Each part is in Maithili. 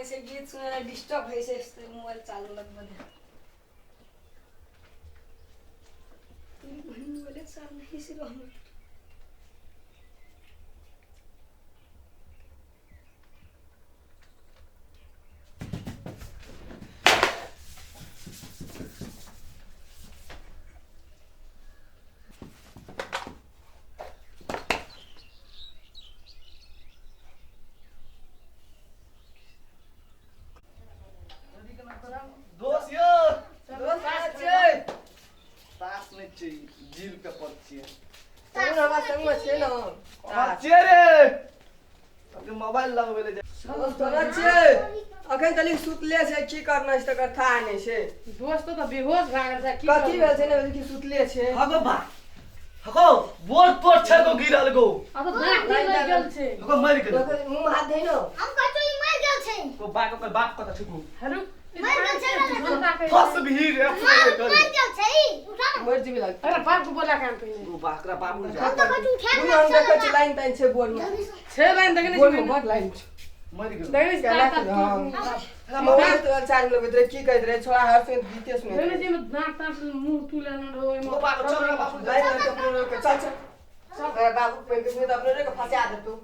लागै छै गीत सुनै लए डिस्टर्ब होइ छै से मोबाइल चालू लगबऽ दे मोबाइले चालू नहि छै हमर। दोस्त यौ, दोस्त छियै। तास नहि छै, जील के पर छियै। चलू ने, हमरा संगमे छियै ने। कहाँ छियै रे? सबके मोबाइल लगबै लए जाइ। दोस्त तोरा छियै, अखन तलिक सुतले छै, की करना छै तकर थाह नहि छै। दोस्त तऽ बेहोश भए गेल छै की। कथी भेल छै ने कि सुतले छै? हगो बा, हगो बोर तोर छै गो, गिरल गो। आ तऽ दाँत लागि गेल छै। हगो मरि गेल। मुँह हाथ धोइ ने। हम कहै छी ई मरि गेल छै। गो बा, ओकर बाप कतऽ छै गो? हेलो। मरि गेल छै ने। फस भी रे। मरि गेल छै ई, उठा ने। मरि जेबी लागतै। अरे बाप के बोला कान पहिने। गो बा, एकरा बाप हम तऽ कहै छी उठा मुँह ने। हम देखै छी, लाइन ताइन छै बोर्ड में। जल्दी से। छै लाइन देखने बोर्ड में छी। बड लाइन छै। मरि गेल। देखने छी तार तार। हँ, मोबाइल तोबाइल चार्ज लगबैत रहै, की कहैत रहै छोड़ा, हर समय गीते सुनैत देखने रहै। छी दाँत ताँत मुँह तू लेने रहो ओहिमे। गो बा, चल रे बाप। लाइन लग के अपने रोक, चल चल चल, बाबू पहिने के तऽ अपने रोक फंसा देतौ।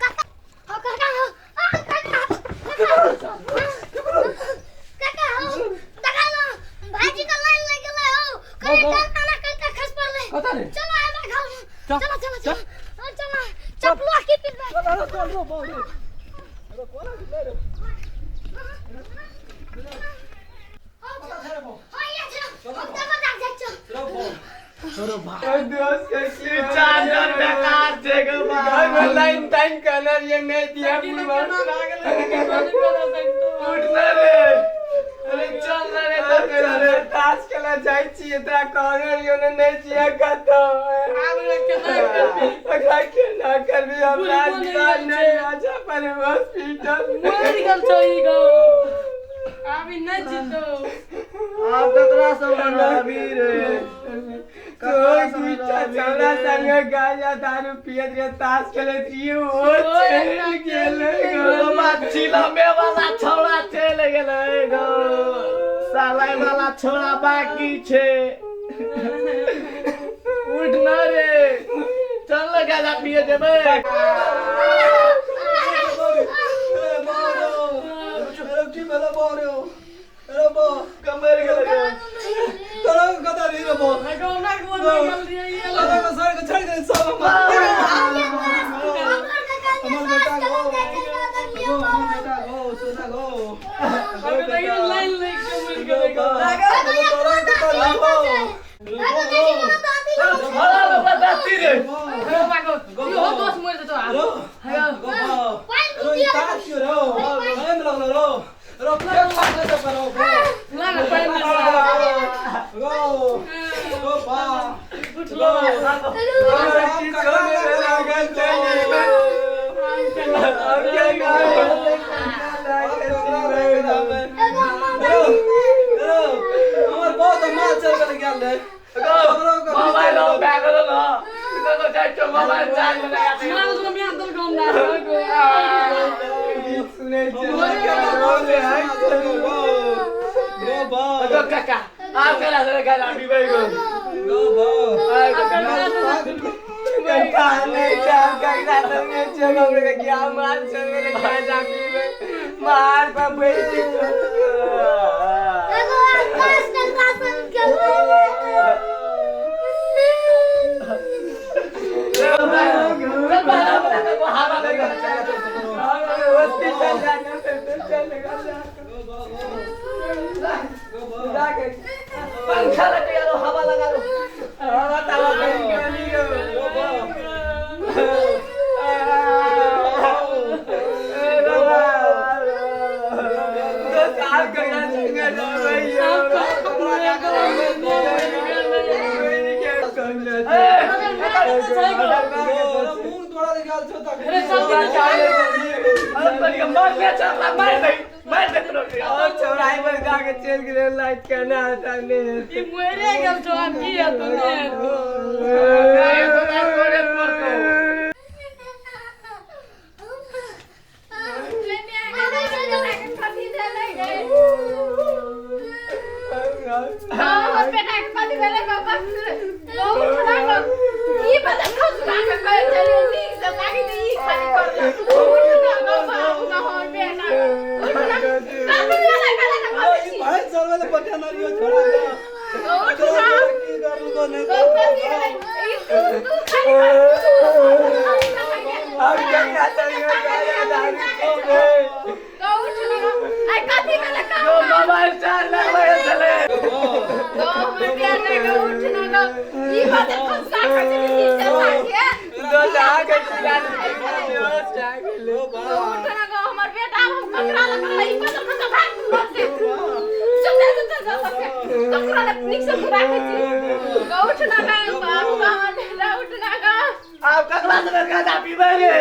काका हो, काका हो, आ, काका, काका हो, देखा ना, भाईजी के लाइन लागि गेलै हौ, कहीं काना करके खस पड़लै। कतऽ रे? चलो हमरा घर, चलो चलो चलो, चलो, चपलुआ की पिलबै। चल चल रो बाप रे, अरे कोना गिरलै रे? कतऽ छै रे बो? हाँ, ये छै, हम तऽ मजाक जाइ छौ। रो बो, दोस्त के की चार्जर बेकार छै गो बा। घर में लाइन ताइन कहना ये नहीं दिया। उठ ना रे, अरे चल ना रे, तक रे। ताश खेला जाइ छियै, तोरा कहने रहियो ने, नहि छियै कतौ। एकरा केना करबी हमरा? नहि अच्छा पर हॉस्पिटल। मरि गेल छै ई गो, आब ई नहि जीतो। आब ककरा सब रहबी रे? तोर दूटा छौड़ा संगे गांजा दारू पियत रहियै, ताश खेलैत रहियै, ओ चलि गेलै गो। चिलमे वाला छौड़ा चलि गेलै गो, सालै वाला छौड़ा बाकी छै। उठ ना रे, चल ना, गाजा पिए जेबै। हमर काका के सास चलल जाइ छै, देखलियै बाबा। लाइन लागि के मरि गेलै गो। काका देखी ना, दादी लग इहो दोस्त मरि जेतौ आब। पानि कुटिया। ला ना पानि दे। उठलो। एगो हमर हमर बहुत माल चल गेल रे। मोबाइल भए गेल न, मोबाइल चार्ज लगा। माल दुनु बिहान दल गम ना गो। गीत सुनै छै। गो काका, आब करा से गाजा पीबै गो? कथा नहि छै, ककरा संगे छै, हमरे के क्या माल चल गेलै, गांजा पीबै मार पर बैठ। एगो आकाश ककरा संग खेलबै? हॉस्पिटल जाना फिर चल जाके पंखा लगा लो, हवा लगा लो। हवा तवा बंद कर लियो। दोस्त, आब ककरा संगे रहबै यौ? छै गो। मूंग तोड़ा ले गेल छौ तक। अरे चल के अरे तोरी मार ले चल, मार दे, मार दे तोरा के। और चौराहे पर जाके चल गेलै, लाइट केना आता नहीं। ई मरे गेल छौ, आब की हेतौ नहि हेतौ। अरे तोरा तोरे पड़तौ। ई भाई चल गेलै पठाना रियो छोड़ा के। की करलू को नहीं। अब क्या चल गया दारू पीके? गो बाबा चार लाख लगे चले। दो लाख के चिल्ला गेलै। आप ककरा से गांजा पीबै रे?